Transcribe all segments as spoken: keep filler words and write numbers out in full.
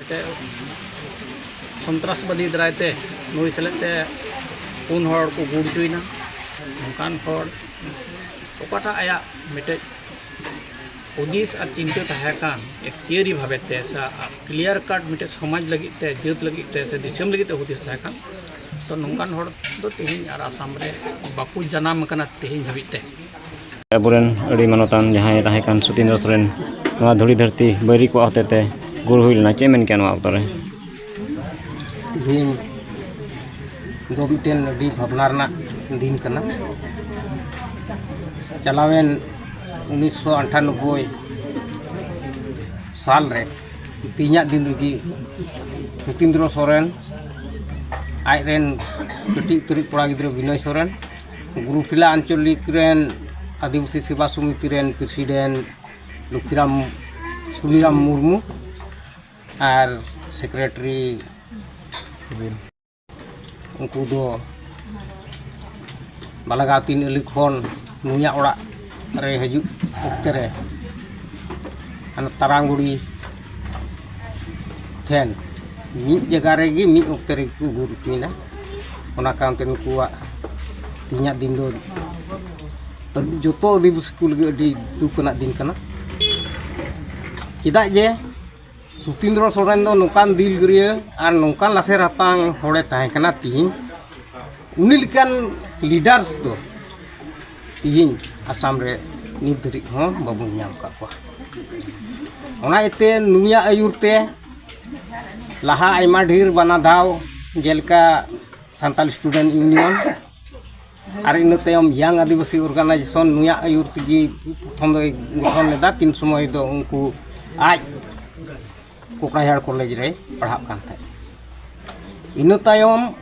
ᱛᱮ ᱥᱚᱱᱛᱨᱟᱥᱵᱟᱫᱤ ᱫᱟᱨᱟᱭ ᱛᱮ ᱱᱩᱭ ᱥᱮᱞᱮᱫ ᱛᱮ ᱯᱩᱱ ᱦᱚᱲ ᱠᱚ ᱜᱩᱨ ᱦᱚᱪᱚᱭᱮᱱᱟ᱾ ᱱᱚᱝᱠᱟᱱ ᱦᱚᱲ ᱚᱠᱟᱴᱟᱜ ᱟᱭᱟᱜ ᱢᱤᱫᱴᱮᱡ ᱦᱩᱫᱤᱥ ᱟᱨ ᱪᱤᱱᱛᱟᱹ ᱛᱟᱦᱮᱸ ᱠᱟᱱ, ᱮᱠ ᱛᱷᱤᱭᱳᱨᱤ ᱵᱷᱟᱵᱮ ᱛᱮ ᱥᱮ ᱠᱞᱤᱭᱟᱨ ᱠᱟᱴ ᱢᱤᱫᱴᱮᱡ ᱥᱚᱢᱟᱡᱽ ᱞᱟᱹᱜᱤᱫ ᱛᱮ, ᱡᱟᱹᱛ ᱞᱟᱹᱜᱤᱫ ᱛᱮ ᱥᱮ ᱫᱤᱥᱚᱢ ᱞᱟᱹᱜᱤᱫ ᱛᱮ ᱦᱩᱫᱤᱥ ᱛᱟᱦᱮᱸ ᱠᱟᱱ, ᱛᱚ ᱱᱚᱝᱠᱟᱱ ᱦᱚᱲ ᱫᱚ ᱛᱮᱦᱮᱧ ᱟᱨ ᱟᱥᱟᱢ ᱨᱮ ᱵᱟᱠᱚ ᱡᱟᱱᱟᱢ ᱟᱠᱟᱱᱟ ᱛᱮᱦᱮᱧ ᱦᱟᱹᱵᱤᱡ ᱛᱮ᱾ ᱟᱵᱚᱨᱮᱱ ᱟᱹᱰᱤ ᱢᱟᱱᱚᱛᱟᱱ ᱡᱟᱦᱟᱸᱭ ᱛᱟᱦᱮᱸ ᱠᱟᱱ ᱥᱚᱛᱤᱱᱫᱨᱚ ᱥᱚᱨᱮᱱ ᱱᱚᱣᱟ ᱫᱷᱩᱲᱤ ᱫᱷᱟᱹᱨᱛᱤ ᱵᱟᱹᱭᱨᱤ ᱠᱚᱣᱟᱜ ᱦᱚᱛᱮᱛᱮ ᱜᱩᱨ ᱦᱩᱭ ᱞᱮᱱᱟ, ᱪᱮᱫ ᱮᱢ ᱢᱮᱱ ᱠᱮᱭᱟ ᱱᱚᱣᱟ ᱚᱠᱛᱚ ᱨᱮ? ᱛᱮᱦᱮᱧ ᱫᱚ ᱢᱤᱫᱴᱮᱱ ᱟᱹᱰᱤ ᱵᱷᱟᱵᱽᱱᱟ ᱨᱮᱱᱟᱜ ᱫᱤᱱ ᱠᱟᱱᱟ᱾ ᱪᱟᱞᱟᱣᱮᱱ ᱩᱱᱤᱥᱥᱚ ᱟᱴᱷᱟᱱᱚᱵᱵᱳᱭ ᱥᱟᱞ ᱨᱮ ᱛᱮᱦᱮᱧᱟᱜ ᱫᱤᱱ ᱨᱮᱜᱮ ᱥᱚᱛᱤᱱᱫᱨᱚ ᱥᱚᱨᱮᱱ, ᱟᱡ ᱨᱮᱱ ᱠᱟᱹᱴᱤᱡ ᱩᱛᱟᱹᱨᱤᱡ ᱠᱚᱲᱟ ᱜᱤᱫᱽᱨᱟᱹ ᱵᱤᱱᱚᱭ ᱥᱚᱨᱮᱱ, ᱜᱩᱨᱩᱯᱷᱤᱞᱟ ᱟᱧᱪᱚᱞᱤᱠ ᱨᱮᱱ ᱟᱹᱫᱤᱵᱟᱹᱥᱤ ᱥᱮᱵᱟ ᱥᱚᱢᱤᱛᱤ ᱨᱮᱱ ᱯᱨᱮᱥᱤᱰᱮᱱᱴ ᱞᱚᱠᱠᱷᱤᱨᱟᱢ, ᱥᱩᱱᱤᱨᱟᱢ ᱢᱩᱨᱢᱩ ᱟᱨ ᱥᱮᱠᱨᱮᱴᱟᱨᱤ, ᱩᱱᱠᱩ ᱫᱚ ᱵᱟᱞᱟᱜᱟᱣ ᱛᱤᱱ ᱟᱹᱞᱤ ᱠᱷᱚᱱ ᱱᱩᱭᱟᱜ ᱚᱲᱟᱜ ᱨᱮ ᱦᱤᱡᱩᱜ ᱚᱠᱛᱮ ᱨᱮ ᱦᱟᱱᱟ ᱛᱟᱨᱟᱝᱜᱩᱲᱤ ᱴᱷᱮᱱ ᱢᱤᱫ ᱡᱟᱭᱜᱟ ᱨᱮᱜᱮ ᱢᱤᱫ ᱚᱠᱛᱮ ᱨᱮᱜᱮ ᱠᱚ ᱜᱩᱨ ᱦᱚᱪᱚᱭᱮᱱᱟ᱾ ᱚᱱᱟ ᱠᱟᱨᱚᱱ ᱛᱮ ᱱᱩᱠᱩᱣᱟᱜ ᱛᱮᱦᱮᱧᱟᱜ ᱫᱤᱱ ᱫᱚ ᱡᱚᱛᱚ ᱟᱹᱫᱤᱵᱟᱹᱥᱤ ᱠᱚ ᱞᱟᱹᱜᱤᱫ ᱟᱹᱰᱤ ᱫᱩᱠ ᱟᱱᱟᱜ ᱫᱤᱱ ᱠᱟᱱᱟ᱾ ᱪᱮᱫᱟᱜ ᱡᱮ ᱥᱚᱛᱤᱱᱫᱨᱚ ᱥᱚᱨᱮᱱ ᱫᱚ ᱱᱚᱝᱠᱟᱱ ᱫᱤᱞᱜᱟᱹᱨᱤᱭᱟᱹ ᱟᱨ ᱱᱚᱝᱠᱟᱱ ᱞᱟᱥᱮᱨ ᱦᱟᱛᱟᱝ ᱦᱚᱲᱮ ᱛᱟᱦᱮᱸ ᱠᱟᱱᱟ᱾ ᱛᱤᱦᱤᱧ ᱩᱱᱤ ᱞᱮᱠᱟᱱ ᱞᱤᱰᱟᱨᱥ ᱫᱚ ᱛᱤᱦᱤᱧ ᱟᱥᱟᱢ ᱨᱮ ᱱᱤᱛ ᱫᱷᱟᱹᱨᱤᱡ ᱦᱚᱸ ᱵᱟᱵᱚᱱ ᱧᱟᱢ ᱟᱠᱟᱫ ᱠᱚᱣᱟ᱾ ᱚᱱᱟ ᱤᱭᱟᱹᱛᱮ ᱱᱩᱭᱟᱜ ᱟᱹᱭᱩᱨ ᱛᱮ ᱞᱟᱦᱟ ᱟᱭᱢᱟ ᱰᱷᱮᱨ ᱵᱟᱱᱟ ᱫᱷᱟᱣ, ᱡᱮᱞᱮᱠᱟ ᱥᱟᱱᱛᱟᱞ ᱥᱴᱩᱰᱮᱱᱴ ᱤᱭᱩᱱᱤᱭᱚᱱ ᱟᱨ ᱤᱱᱟᱹ ᱛᱟᱭᱚᱢ ᱤᱭᱟᱝ ᱟᱹᱫᱤᱵᱟᱹᱥᱤ ᱚᱨᱜᱟᱱᱟᱭᱡᱮᱥᱚᱱ, ᱱᱩᱭᱟᱜ ᱟᱹᱭᱩᱨ ᱛᱮᱜᱮ ᱯᱨᱚᱛᱷᱚᱢ ᱫᱚᱭ ᱜᱚᱴᱷᱚᱱ ᱞᱮᱫᱟ᱾ ᱛᱤᱱ ᱥᱚᱢᱚᱭ ᱫᱚ ᱩᱱᱠᱩ ᱟᱡ ᱠᱳᱠᱲᱟᱡᱷᱟᱲ ᱠᱚᱞᱮᱡᱽ ᱨᱮᱭ ᱯᱟᱲᱦᱟᱜ ᱠᱟᱱ ᱛᱟᱦᱮᱸᱫ᱾ ᱤᱱᱟᱹ ᱛᱟᱭᱚᱢ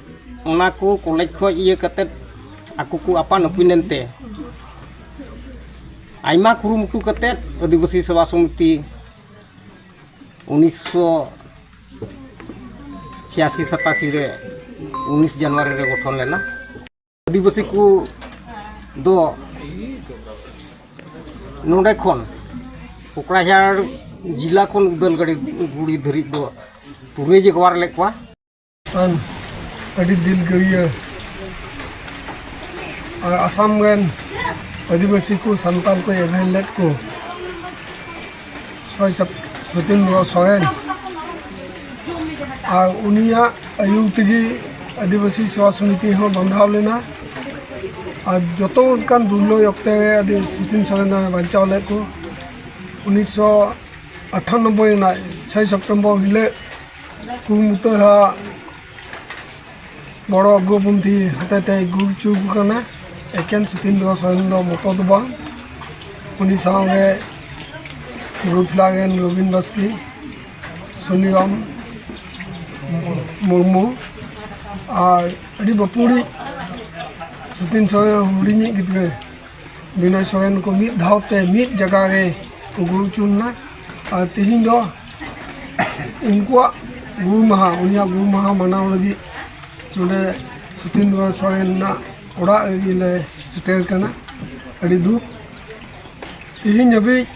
ᱚᱱᱟ ᱠᱚ ᱠᱚᱞᱮᱡᱽ ᱠᱷᱚᱱ ᱤᱭᱟᱹ ᱠᱟᱛᱮᱫ ᱟᱠᱚ ᱠᱚ ᱟᱯᱟᱱ ᱟᱹᱯᱤᱱ ᱮᱱᱛᱮ ᱟᱭᱢᱟ ᱠᱩᱨᱩᱢᱩᱴᱩ ᱠᱟᱛᱮᱫ ᱟᱹᱫᱤᱵᱟᱹᱥᱤ ᱥᱮᱵᱟ ᱥᱚᱢᱤᱛᱤ ᱩᱱᱤᱥᱥᱚ ᱪᱷᱤᱭᱟᱥᱤ ᱥᱟᱛᱟᱥᱤ ᱨᱮ ᱩᱱᱤᱥ ᱡᱟᱱᱩᱣᱟᱨᱤ ᱨᱮ ᱜᱚᱴᱷᱚᱱ ᱞᱮᱱᱟ᱾ ᱟᱹᱫᱤᱵᱟᱹᱥᱤ ᱠᱚ ᱫᱚ ᱱᱚᱰᱮ ᱠᱷᱚᱱ ᱠᱳᱠᱲᱟᱡᱷᱟᱲ ᱡᱮᱞᱟ ᱠᱷᱚᱱ ᱩᱫᱟᱞᱜᱩᱲᱤ ᱫᱷᱟᱹᱨᱤᱡ ᱫᱚ ᱯᱩᱨᱟᱹᱭ ᱡᱮ ᱜᱚᱣᱟᱨ ᱞᱮᱫ ᱠᱚᱣᱟ᱾ ᱟᱱ ᱟᱹᱰᱤ ᱫᱤᱞᱜᱟᱹᱨᱤᱭᱟᱹ ᱟᱨ ᱟᱥᱟᱢ ᱨᱮᱱ ᱟᱹᱫᱤᱵᱟᱹᱥᱤ ᱠᱚ, ᱥᱟᱱᱛᱟᱲ ᱠᱚ ᱮᱵᱷᱮᱱ ᱞᱮᱫ ᱠᱚ ᱥᱚᱭ ᱥᱟᱯ-, ᱥᱚᱛᱤᱱᱫᱨᱚ ᱥᱚᱨᱮᱱ, ᱟᱨ ᱩᱱᱤᱭᱟᱜ ᱟᱹᱭᱩᱨ ᱛᱮᱜᱮ ᱟᱹᱫᱤᱵᱟᱹᱥᱤ ᱥᱮᱵᱟ ᱥᱚᱢᱤᱛᱤ ᱦᱚᱸ ᱵᱟᱸᱫᱷᱟᱣ ᱞᱮᱱᱟ᱾ ᱟᱨ ᱡᱚᱛᱚ ᱚᱱᱠᱟᱱ ᱫᱩᱨᱞᱚᱭ ᱚᱠᱛᱮ ᱨᱮ ᱟᱹᱫᱤ ᱥᱚᱛᱤᱱ ᱥᱚᱨᱮᱱᱮ ᱵᱟᱧᱪᱟᱣ ᱞᱮᱫ ᱠᱚ᱾ ᱩᱱᱤᱥᱥᱚ ᱟᱴᱷᱟᱱᱚᱵᱵᱳᱭ ᱨᱮᱱᱟᱜ ᱪᱷᱚᱭ ᱥᱮᱯᱴᱮᱢᱵᱚᱨ ᱦᱤᱞᱳᱜ ᱠᱩᱨᱩᱢᱩᱴᱩ ᱦᱟᱜ ᱵᱚᱲᱚ ᱩᱜᱨᱚᱯᱚᱱᱛᱷᱤ ᱦᱚᱛᱮᱛᱮ ᱜᱩᱨ ᱦᱚᱪᱚ ᱟᱠᱚ ᱠᱟᱱᱟ᱾ ᱮᱠᱮᱱ ᱥᱚᱛᱤᱱᱫᱨᱚ ᱥᱚᱨᱮᱱ ᱫᱚ ᱢᱚᱛᱚ ᱫᱚ ᱵᱟᱝ, ᱩᱱᱤ ᱥᱟᱶᱨᱮ ᱜᱩᱨ ᱯᱷᱮᱞᱟ ᱨᱮᱱ ᱨᱚᱵᱤᱱ ᱵᱟᱥᱠᱮ, ᱥᱩᱱᱤᱨᱟᱢ ᱢᱩᱨᱢᱩ ᱟᱨ ᱟᱹᱰᱤ ᱵᱟᱹᱯᱩᱲᱤᱡ ᱥᱚᱛᱤᱱ ᱥᱚᱨᱮᱱ ᱦᱩᱰᱤᱧᱤᱡ ᱜᱤᱫᱽᱨᱟᱹ ᱵᱤᱱᱚᱭ ᱥᱚᱨᱮᱱ ᱠᱚ ᱢᱤᱫ ᱫᱷᱟᱣ ᱛᱮ ᱢᱤᱫ ᱡᱟᱭᱜᱟ ᱨᱮ ᱠᱚ ᱜᱩᱨ ᱦᱚᱪᱚ ᱞᱮᱱᱟ᱾ ᱟᱨ ᱛᱮᱦᱮᱧ ᱫᱚ ᱩᱱᱠᱩᱣᱟᱜ ᱜᱩᱨ ᱢᱟᱦᱟ, ᱩᱱᱤᱭᱟᱜ ᱜᱩᱨ ᱢᱟᱦᱟ ᱢᱟᱱᱟᱣ ᱞᱟᱹᱜᱤᱫ ᱱᱚᱰᱮ ᱥᱚᱛᱤᱱᱫᱨᱚ ᱥᱚᱨᱮᱱ ᱨᱮᱱᱟᱜ ᱚᱲᱟᱜ ᱨᱮᱜᱮ ᱞᱮ ᱥᱮᱴᱮᱨ ᱠᱟᱱᱟ᱾ ᱟᱹᱰᱤ ᱫᱩᱠ, ᱛᱮᱦᱮᱧ ᱦᱟᱹᱵᱤᱡ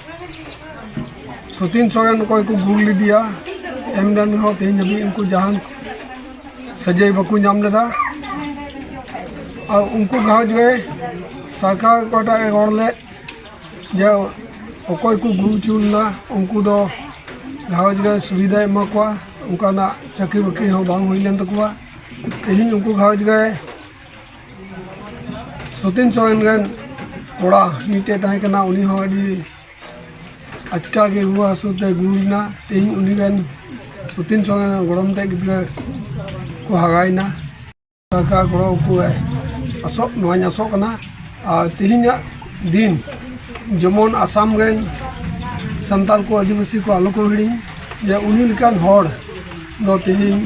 ᱥᱚᱛᱤᱱ ᱥᱚᱨᱮᱱ ᱚᱠᱚᱭ ᱠᱚ ᱜᱩᱨ ᱞᱮᱫᱮᱭᱟ, ᱮᱢ ᱞᱮᱱ ᱨᱮᱦᱚᱸ ᱛᱮᱦᱮᱧ ᱦᱟᱹᱵᱤᱡ ᱩᱱᱠᱩ ᱡᱟᱦᱟᱱ ᱥᱟᱹᱡᱟᱹᱭ ᱵᱟᱠᱚ ᱧᱟᱢ ᱞᱮᱫᱟ᱾ ᱟᱨ ᱩᱱᱠᱩ ᱜᱷᱟᱨᱚᱸᱡᱽ ᱨᱮ ᱥᱚᱨᱠᱟᱨ ᱚᱠᱟᱴᱟᱜ ᱮ ᱨᱚᱲ ᱞᱮᱫ, ᱡᱮ ᱚᱠᱚᱭ ᱠᱚ ᱜᱩᱨ ᱦᱚᱪᱚ ᱞᱮᱱᱟ, ᱩᱱᱠᱩ ᱫᱚ ᱜᱷᱟᱨᱚᱸᱡᱽ ᱨᱮ ᱥᱩᱵᱤᱫᱷᱟᱭ ᱮᱢᱟ ᱠᱚᱣᱟ, ᱚᱱᱠᱟᱱᱟᱜ ᱪᱟᱹᱠᱨᱤ ᱵᱟᱹᱠᱨᱤ ᱦᱚᱸ ᱵᱟᱝ ᱦᱩᱭ ᱞᱮᱱ ᱛᱟᱠᱚᱣᱟ᱾ ᱛᱮᱦᱮᱧ ᱩᱱᱠᱩ ᱜᱷᱟᱨᱚᱸᱡᱽ ᱨᱮ ᱥᱚᱛᱤᱱ ᱥᱚᱨᱮᱱ ᱨᱮᱱ ᱠᱚᱲᱟ ᱢᱤᱫᱴᱮᱡ ᱛᱟᱦᱮᱸ ᱠᱟᱱᱟ, ᱩᱱᱤ ᱦᱚᱸ ᱟᱹᱰᱤ ᱟᱪᱠᱟ ᱜᱮ ᱨᱩᱣᱟᱹ ᱦᱟᱹᱥᱩ ᱛᱮ ᱜᱩᱨ ᱮᱱᱟ᱾ ᱛᱮᱦᱮᱧ ᱩᱱᱤ ᱨᱮᱱ ᱥᱚᱛᱤᱱ ᱥᱚᱨᱮᱱ ᱨᱮᱱ ᱜᱚᱲᱚᱢ ᱛᱮ ᱜᱤᱫᱽᱨᱟᱹ ᱠᱚ ᱦᱟᱨᱟᱭᱮᱱᱟ᱾ ᱥᱚᱨᱠᱟᱨ ᱜᱚᱲᱚ ᱩᱱᱠᱩ ᱟᱥᱚᱜ, ᱱᱚᱣᱟᱧ ᱟᱥᱚᱜ ᱠᱟᱱᱟ᱾ ᱟᱨ ᱛᱮᱦᱮᱧᱟᱜ ᱫᱤᱱ ᱡᱮᱢᱚᱱ ᱟᱥᱟᱢ ᱨᱮᱱ ᱥᱟᱱᱛᱟᱲ ᱠᱚ, ᱟᱹᱫᱤᱵᱟᱹᱥᱤ ᱠᱚ ᱟᱞᱚ ᱠᱚ ᱦᱤᱲᱤᱧ ᱡᱮ ᱩᱱᱤ ᱞᱮᱠᱟᱱ ᱦᱚᱲ ᱫᱚ ᱛᱮᱦᱮᱧ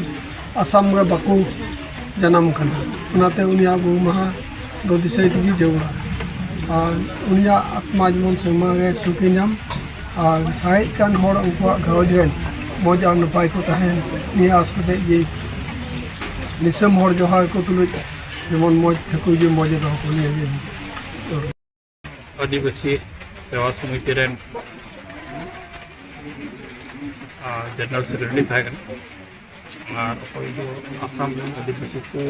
ᱟᱥᱟᱢ ᱨᱮ ᱵᱟᱠᱚ ᱡᱟᱱᱟᱢ ᱠᱟᱱᱟ᱾ ᱚᱱᱟᱛᱮ ᱩᱱᱤᱭᱟᱜ ᱜᱩᱨ ᱢᱟᱦᱟ ᱫᱚ ᱫᱤᱥᱟᱹᱭ ᱛᱮᱜᱮ ᱡᱟᱹᱨᱩᱲᱟ᱾ ᱟᱨ ᱩᱱᱤᱭᱟᱜ ᱟᱛᱢᱟ ᱡᱮᱢᱚᱱ ᱥᱮᱨᱢᱟ ᱨᱮ ᱥᱩᱠᱮ ᱧᱟᱢ, ᱟᱨ ᱥᱟᱨᱮᱡ ᱠᱟᱱ ᱦᱚᱲ ᱩᱱᱠᱩᱣᱟᱜ ᱜᱷᱟᱨᱚᱸᱡᱽ ᱨᱮᱱ ᱢᱚᱡᱽ ᱟᱨ ᱱᱟᱯᱟᱭ ᱠᱚ ᱛᱟᱦᱮᱱ, ᱱᱤᱭᱟᱹ ᱟᱸᱥ ᱠᱟᱛᱮ ᱜᱮ ᱫᱤᱥᱚᱢ ᱦᱚᱲ ᱡᱚᱦᱟᱨ ᱠᱚ ᱛᱩᱞᱩᱡ ᱡᱮᱢᱚᱱ ᱢᱚᱡᱽ ᱴᱷᱟᱹᱠᱩᱨ ᱜᱮ ᱢᱚᱡᱽ ᱮ ᱫᱚᱦᱚ ᱠᱚ, ᱱᱤᱭᱟᱹ ᱜᱮ᱾ ᱟᱹᱫᱤᱵᱟᱹᱥᱤ ᱥᱮᱵᱟ ᱥᱚᱢᱤᱛᱤ ᱨᱮᱱ ᱡᱮᱱᱟᱨᱮᱞ ᱥᱮᱠᱨᱮᱴᱟᱨᱤ ᱛᱟᱦᱮᱸ ᱠᱟᱱᱟ᱾ ᱟᱨ ᱚᱠᱚᱭ ᱫᱚ ᱟᱥᱟᱢ ᱨᱮᱱ ᱟᱹᱫᱤᱵᱟᱹᱥᱤ ᱠᱚ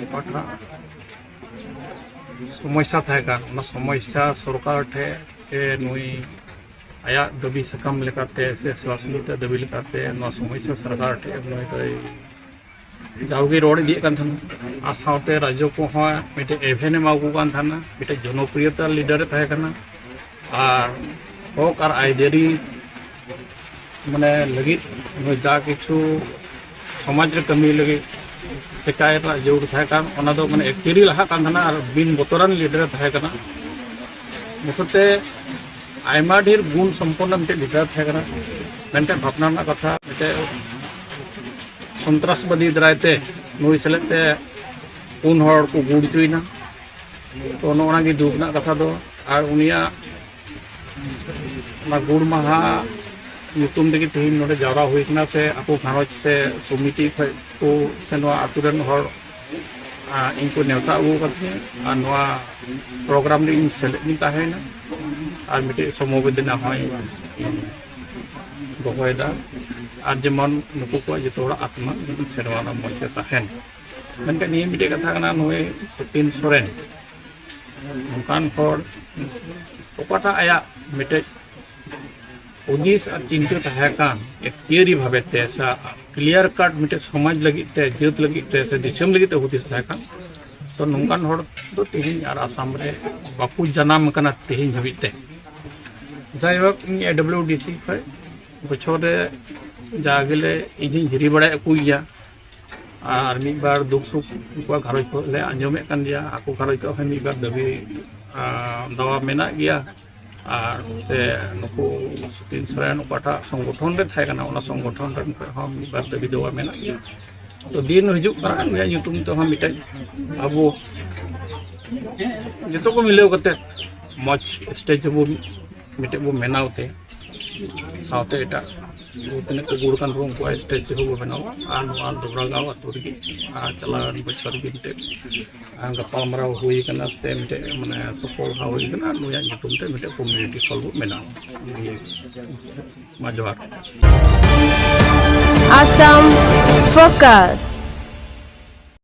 ᱚᱠᱟᱴᱟᱜ ᱥᱚᱢᱚᱥᱥᱟ ᱛᱟᱦᱮᱸ ᱠᱟᱱ, ᱚᱱᱟ ᱥᱚᱢᱚᱥᱥᱟ ᱥᱚᱨᱠᱟᱨ ᱴᱷᱮᱱ ᱮ ᱱᱩᱭ ᱟᱭᱟᱜ ᱫᱟᱹᱵᱤ ᱥᱟᱠᱟᱢ ᱞᱮᱠᱟᱛᱮ ᱥᱮ ᱥᱚᱨᱟᱥᱚᱨᱤ ᱫᱟᱹᱵᱤ ᱞᱮᱠᱟᱛᱮ ᱱᱚᱣᱟ ᱥᱚᱢᱚᱥᱥᱟ ᱥᱚᱨᱠᱟᱨ ᱴᱷᱮᱱ ᱱᱩᱭ ᱫᱚᱭ ᱡᱟᱣᱜᱮ ᱨᱚᱲ ᱤᱫᱤᱭᱮᱫ ᱠᱟᱱ ᱛᱟᱦᱮᱱᱟ᱾ ᱟᱨ ᱥᱟᱶᱛᱮ ᱨᱟᱡᱽᱡᱚ ᱠᱚᱦᱚᱸ ᱢᱤᱫᱴᱮᱡ ᱮᱵᱷᱮᱱ ᱮᱢᱟ ᱠᱚ ᱠᱟᱱ ᱛᱟᱦᱮᱱᱟ, ᱢᱤᱫᱴᱮᱡ ᱡᱚᱱᱚᱯᱨᱤᱭᱚᱛᱟ ᱞᱤᱰᱟᱨ ᱮ ᱛᱟᱦᱮᱸ ᱠᱟᱱᱟ᱾ ᱟᱨ ᱦᱚᱠ ᱟᱨ ᱟᱹᱭᱫᱟᱹᱨᱤ ᱢᱟᱱᱮ ᱞᱟᱹᱜᱤᱫ ᱡᱟ ᱠᱤᱪᱷᱩ ᱥᱚᱢᱟᱡᱽ ᱨᱮ ᱠᱟᱹᱢᱤ ᱞᱟᱹᱜᱤᱫ ᱪᱮᱠᱟᱭ ᱨᱮᱱᱟᱜ ᱡᱟᱹᱨᱩᱲ ᱛᱟᱦᱮᱸ ᱠᱟᱱ, ᱚᱱᱟ ᱫᱚ ᱢᱟᱱᱮ ᱮᱠᱪᱩᱭᱮᱞᱤ ᱞᱟᱦᱟᱜ ᱠᱟᱱ ᱛᱟᱦᱮᱱᱟ ᱟᱨ ᱵᱤᱱ ᱵᱚᱛᱚᱨᱟᱱ ᱞᱤᱰᱟᱨ ᱮ ᱛᱟᱦᱮᱸ ᱠᱟᱱᱟ᱾ ᱵᱚᱛᱚᱨ ᱛᱮ ᱟᱭᱢᱟ ᱰᱷᱮᱨ ᱜᱩᱱ ᱥᱚᱢᱯᱚᱱᱱᱚ ᱢᱤᱫᱴᱮᱡ ᱞᱤᱰᱟᱨ ᱛᱟᱦᱮᱸ ᱠᱟᱱᱟ᱾ ᱢᱮᱱᱠᱷᱟᱱ ᱵᱷᱟᱵᱽᱱᱟ ᱨᱮᱱᱟᱜ ᱠᱟᱛᱷᱟ, ᱢᱤᱫᱴᱮᱡ ᱥᱚᱱᱛᱨᱟᱥᱵᱟᱫᱤ ᱫᱟᱨᱟᱭ ᱛᱮ ᱱᱩᱭ ᱥᱮᱞᱮᱫ ᱛᱮ ᱯᱩᱱ ᱦᱚᱲ ᱠᱚ ᱜᱩᱨ ᱦᱚᱪᱚᱭᱮᱱᱟ᱾ ᱛᱚ ᱱᱚᱜᱼᱚ ᱱᱚᱣᱟ ᱜᱮ ᱫᱩᱠ ᱨᱮᱱᱟᱜ ᱠᱟᱛᱷᱟ ᱫᱚ᱾ ᱟᱨ ᱩᱱᱤᱭᱟᱜ ᱚᱱᱟ ᱜᱩᱨ ᱢᱟᱦᱟ ᱧᱩᱛᱩᱢ ᱛᱮᱜᱮ ᱛᱮᱦᱮᱧ ᱱᱚᱰᱮ ᱡᱟᱣᱨᱟ ᱦᱩᱭ ᱠᱟᱱᱟ, ᱥᱮ ᱟᱠᱚ ᱜᱷᱟᱨᱚᱸᱡᱽ ᱥᱮ ᱥᱚᱢᱤᱛᱤ ᱠᱷᱚᱡ ᱠᱚ ᱥᱮ ᱱᱚᱣᱟ ᱟᱹᱛᱩ ᱨᱮᱱ ᱦᱚᱲ, ᱟᱨ ᱤᱧ ᱠᱚ ᱱᱮᱣᱛᱟ ᱟᱹᱜᱩ ᱟᱠᱟᱫᱤᱧᱟ ᱟᱨ ᱱᱚᱣᱟ ᱯᱨᱳᱜᱨᱟᱢ ᱨᱮ ᱤᱧ ᱥᱮᱞᱮᱫ ᱤᱧ ᱛᱟᱦᱮᱸᱭᱮᱱᱟ᱾ ᱟᱨ ᱢᱤᱫᱴᱮᱡ ᱥᱚᱢᱚᱵᱮᱫᱚᱱᱟ ᱦᱚᱸᱧ ᱫᱚᱦᱚᱭᱮᱫᱟ᱾ ᱟᱨ ᱡᱮᱢᱚᱱ ᱱᱩᱠᱩ ᱠᱚᱣᱟᱜ ᱡᱚᱛᱚ ᱦᱚᱲᱟᱜ ᱟᱛᱢᱟ ᱡᱮᱢᱚᱱ ᱥᱮᱨᱣᱟ ᱨᱮᱱᱟᱜ ᱢᱚᱡᱽ ᱛᱮ ᱛᱟᱦᱮᱱ᱾ ᱢᱮᱱᱠᱷᱟᱱ ᱱᱤᱭᱟᱹ ᱢᱤᱫᱴᱮᱡ ᱠᱟᱛᱷᱟ ᱠᱟᱱᱟ, ᱱᱩᱭ ᱥᱚᱛᱤᱱ ᱥᱚᱨᱮᱱ ᱚᱱᱠᱟᱱ ᱦᱚᱲ ᱚᱠᱟᱴᱟᱜ ᱟᱭᱟᱜ ᱢᱤᱫᱴᱮᱡ ᱦᱩᱫᱤᱥ ᱟᱨ ᱪᱤᱱᱛᱟᱹ ᱛᱟᱦᱮᱸ ᱠᱟᱱ ᱮᱠᱪᱩᱭᱮᱞᱤ ᱵᱷᱟᱵᱮ ᱛᱮ ᱥᱮ ᱠᱞᱤᱭᱟᱨ ᱠᱟᱴ ᱢᱤᱫᱴᱮᱡ ᱥᱚᱢᱟᱡᱽ ᱞᱟᱹᱜᱤᱫ ᱛᱮ, ᱡᱟᱹᱛ ᱞᱟᱹᱜᱤᱫ ᱛᱮ ᱥᱮ ᱫᱤᱥᱚᱢ ᱞᱟᱹᱜᱤᱫ ᱛᱮ ᱦᱩᱫᱤᱥ ᱛᱟᱦᱮᱸ ᱠᱟᱱ, ᱛᱚ ᱱᱚᱝᱠᱟᱱ ᱦᱚᱲ ᱫᱚ ᱛᱮᱦᱮᱧ ᱟᱨ ᱟᱥᱟᱢ ᱨᱮ ᱵᱟᱠᱚ ᱡᱟᱱᱟᱢ ᱟᱠᱟᱱᱟ ᱛᱮᱦᱮᱧ ᱦᱟᱹᱵᱤᱡ ᱛᱮ᱾ ᱡᱟᱭᱦᱳᱠ, ᱤᱧ ᱮ ᱰᱟᱵᱞᱤᱭᱩ ᱰᱤ ᱥᱤ ᱠᱷᱚᱱ ᱵᱚᱪᱷᱚᱨ ᱨᱮ ᱡᱟ ᱜᱮᱞᱮ ᱤᱧ ᱦᱚᱧ ᱦᱤᱨᱤ ᱵᱟᱲᱟᱭᱮᱫ ᱠᱚ ᱜᱮᱭᱟ᱾ ᱟᱨ ᱢᱤᱫ ᱵᱟᱨ ᱫᱩᱠ ᱥᱩᱠ ᱩᱱᱠᱩᱣᱟᱜ ᱜᱷᱟᱨᱚᱸᱡᱽ ᱠᱚ ᱞᱮ ᱟᱸᱡᱚᱢᱮᱫ ᱠᱟᱱ ᱜᱮᱭᱟ᱾ ᱟᱠᱚ ᱜᱷᱟᱨᱚᱸᱡᱽ ᱠᱚᱣᱟᱜ ᱦᱚᱸ ᱢᱤᱫ ᱵᱟᱨ ᱫᱟᱹᱵᱤ, ᱟᱸ, ᱫᱟᱣᱟ ᱢᱮᱱᱟᱜ ᱜᱮᱭᱟ᱾ ᱟᱨ ᱥᱮ ᱱᱩᱠᱩ ᱥᱚᱛᱤᱱ ᱥᱚᱨᱮᱱ ᱚᱠᱟᱴᱟᱜ ᱥᱚᱝᱜᱚᱴᱷᱚᱱ ᱨᱮ ᱛᱟᱦᱮᱸ ᱠᱟᱱᱟ, ᱚᱱᱟ ᱥᱚᱝᱜᱚᱴᱷᱚᱱ ᱨᱮᱱ ᱠᱷᱚᱱ ᱦᱚᱸ ᱢᱤᱫ ᱵᱟᱨ ᱫᱟᱹᱵᱤ ᱫᱟᱣᱟ ᱢᱮᱱᱟᱜ ᱜᱮᱭᱟ᱾ ᱛᱚ ᱫᱤᱱ ᱦᱤᱡᱩᱜ ᱠᱟᱱᱟ, ᱩᱱᱤᱭᱟᱜ ᱧᱩᱛᱩᱢ ᱛᱮᱦᱚᱸ ᱢᱤᱫᱴᱮᱡ ᱟᱵᱚ ᱡᱚᱛᱚ ᱠᱚ ᱢᱤᱞᱟᱹᱣ ᱠᱟᱛᱮ ᱢᱚᱡᱽ ᱥᱴᱮᱡ ᱨᱮᱵᱚ ᱢᱤᱫᱴᱮᱡ ᱵᱚ ᱵᱮᱱᱟᱣ ᱛᱮ, ᱥᱟᱶᱛᱮ ᱮᱴᱟᱜ ᱛᱤᱱᱟᱹᱜ ᱠᱚ ᱜᱩᱲ ᱠᱟᱱ ᱨᱮᱦᱚᱸ ᱩᱱᱠᱩᱣᱟᱜ ᱥᱴᱮᱪᱩ ᱦᱚᱸ ᱵᱚ ᱵᱮᱱᱟᱣᱟ᱾ ᱟᱨ ᱱᱚᱣᱟ ᱰᱚᱵᱨᱟᱜᱟᱸᱣ ᱟᱹᱛᱩ ᱨᱮᱜᱮ ᱟᱨ ᱪᱟᱞᱟᱣᱮᱱ ᱵᱚᱪᱷᱚᱨ ᱜᱮ ᱢᱤᱫᱴᱮᱡ ᱟᱨ ᱜᱟᱯᱟᱞᱢᱟᱨᱟᱣ ᱦᱩᱭ ᱠᱟᱱᱟ ᱥᱮ ᱢᱤᱫᱴᱮᱡ ᱢᱟᱱᱮ ᱥᱚᱯᱷᱚᱞ ᱦᱩᱭ ᱠᱟᱱᱟ᱾ ᱱᱩᱭᱟᱜ ᱧᱩᱛᱩᱢ ᱛᱮ ᱢᱤᱫᱴᱮᱡ ᱠᱚᱢᱤᱭᱩᱱᱤᱴᱤ ᱦᱚᱞ ᱵᱚ ᱵᱮᱱᱟᱣᱟ᱾ ᱢᱟ ᱡᱚᱦᱟᱨ᱾ Assam Focus.